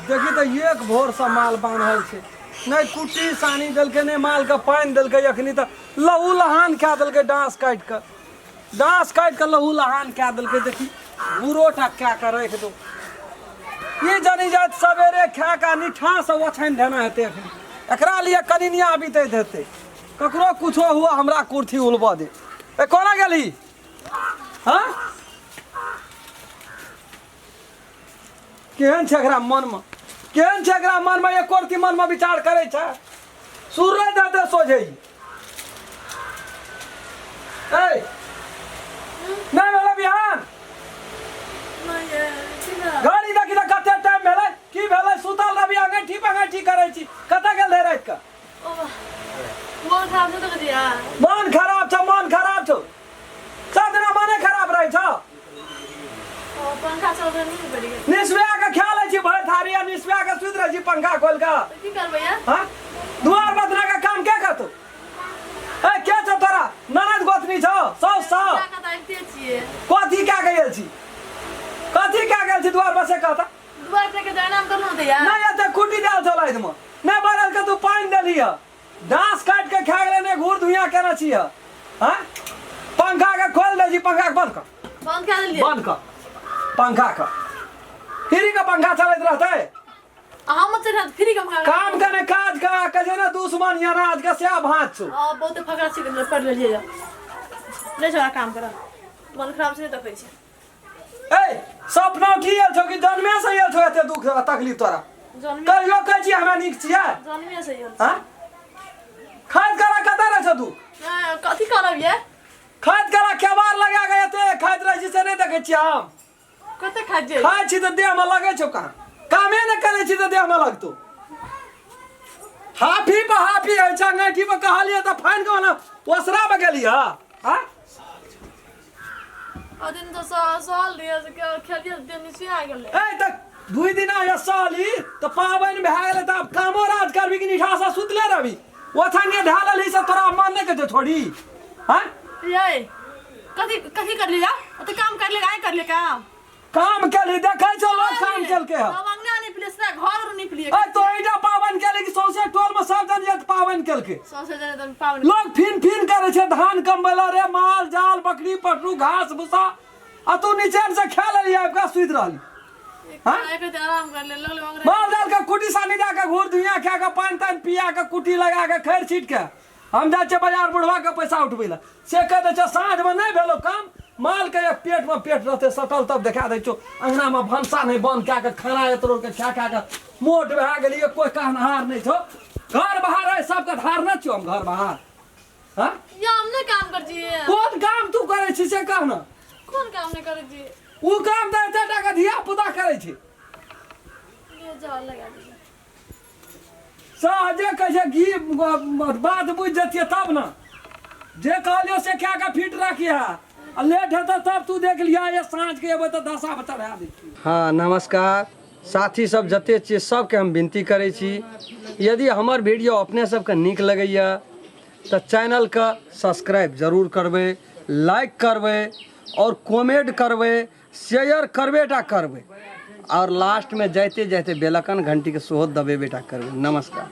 देखी तऽ एक भोरसँ माल बान्हल छै, नहि कुट्टी सानी देलकै, नहि मालके पानि देलकै। अखनी तऽ लहू लहान कए देलकै, डाँस काटि कऽ, डाँस काटि कऽ लहू लहान कए देलकै। देखी बूढ़ो टा कए कऽ राखि दो। ई जनी जाइत सवेरे खा कऽ निठासँ ओछाइन धेना हेतै। अखनी एकरा लिए कनिनिया बीतैत हेतै। ककरो कुछो हुआ, हमरा कुर्थी उलबऽ दे। ए, कोना गेलही? हाँ, केहन छै एकरा मनमे? केहन छै एकरा मनमे? एको रत्ती मनमे विचार करै छै? सूरज दे दे सोझे ई। ए, नहि भेलै बिहान? गाड़ी देखी तऽ कते टाइम भेलै। की भेलै? सुतल रहबी, अंगैठी पंगैठी करै छी। कतऽ गेल रहै राति कऽ? मन खराब छौ तऽ दिया। मन खराब छौ, मन खराब छौ। सब दिना मने खराब रहै छौ। पंखा चल रहा, नींद पड़ गेल। निसबिया के खा लै छी भरि थारी आ निसबिया के सुति रहै छी पंखा खोलि कऽ। तऽ की करबै या? हाँ, दुआर बदना के काम के करतौ? ए, के छौ तोरा? ननद गोतनी छौ, साउस छौ? क्या कऽ तऽ आबिते छियै। कथी कए के गेल छी? कथी कए गेल छी दुआर पर से कहता। दुआर पर के जाना हम करलहुँ तऽ यार। नहि एते कुटी देल छौ लाइद मे, नहि बरल के तू पानि देली ह, घास काटि के खा गेलै, नहि घूर धुइयाँ केने छी ह। हाँ, पंखा के खोलि दै छी। पंखा के बंद कर। बंद कए देलियै। बंद कर पंखा के। फ्री के पंखा चलैत रहतै? हम चढ़त फ्री के पंखा। काम के ने काज के कहै छै ने, दुश्मन अनाज के सएह भाँज छौ। आ बहुत फकरा छी, पढ़ लेलियै। नहि छौड़ा काम कर, मन खराब छै, नहि देखै छै। ए, सपना उठी आयल छौ कि जन्मे से आयल छौ एते दुख आ तकलीफ तोरा? जन्मे। कहियो कहै छी हमरा नीक छियै? जन्मे से आयल। हाँ, खाइत करा कतऽ रहै छौ तू? नहि, कथी करब ये? खाइत करा केबार लगा के एते खाइत रहै छी से नहि देखै छियै हम? कते खाइत जे। खाइ छी तऽ देहमे लगै छौ कहाँ? कामे नहि करै छी तऽ देहमे लगतौ? हाफी पर हाफी होइ छै, अंगैठी पर कहलियै तऽ फानि कऽ ओना ओसरामे गेलियै। हाँ। ओ दिन तऽ सहल रहियै से खेलियै, देह नीचे आ गेलै। ए, तऽ दुई दिना या सहली तऽ पाबनि भए गेलै, तऽ आब कामो राज करबी कि निठासँ सुतले रहबी? ओछानिए धए लेलही से तोरा मन नहि कहै छौ छोड़ी? हाँ। यै, कथी कथी करली जा? ओते काम करले, आइ करले काम। काम केलही, देखै छौ लोग काम केलकै हँ। हम अंगना निपलियै, सारा घर उर निपलियै। ए, तो एहिटा पाबनि केलही कि सौंसे टोल में सब जन एक पाबनि केलकै? सौंसे जन एकदम पाबनि। लोग फिन फिन करै छै धान कमबै लए रे, माल जाल बकरी पटरू घास भूसा, आ तू नीचे से खा लेली, आबि कऽ सुति रहली। हाँ? एक रति आराम कर ले लगले ओंगरे। माल जाल के कुटी सानी दए कऽ, घूर धुइयाँ खा कऽ, पानि तानि पिया कऽ, कुटी लगा कऽ, खैर छीट कऽ हम जाइ छियै बाजार बुढ़वा के पैसा उठबै लए, से कहि दै छौ साँझमे नहि भेलौ काम। मालके एक पेटमे पेट रहतै सटल तब देखा दै छौ। अङ्गनामे भनसा नहि बन्द कए कऽ खाना एतरो के खा खा कऽ मोट भए गेलियै, कोइ कहनहार नहि छौ। घर बाहर है सबके धार नहि छियौ हम घर बाहर। हाँ। या हम नहि काम कर छियै। कोन काम तू करै छी से कह ने। कोन काम नहि करै छी? ओ काम तऽ एते टा के धिया पुता करै छै। ले जाओ, लगा दियौ। सहजे कहै छै घी बात बुझि जतियै तब ने। जे कहलियौ से कए कऽ फिट राखिहे आ लेट हेतौ तब तू देख लिहा। ये साँझके एबै तऽ दशा पर चढ़ा दै छियौ। हँ, नमस्कार साथी सब, जते छियै सबके हम विनती करै छी, यदि हमर वीडियो अपने सबके नीक लगैए तऽ चैनलके सब्सक्राइब जरूर करबै, लाइक करबै आओर कमेंट करबै, शेयर करबे टा करबै आओर लास्टमे जाइते जाइते बेलकन घंटीके सेहो दबेबे टा करबै। नमस्कार।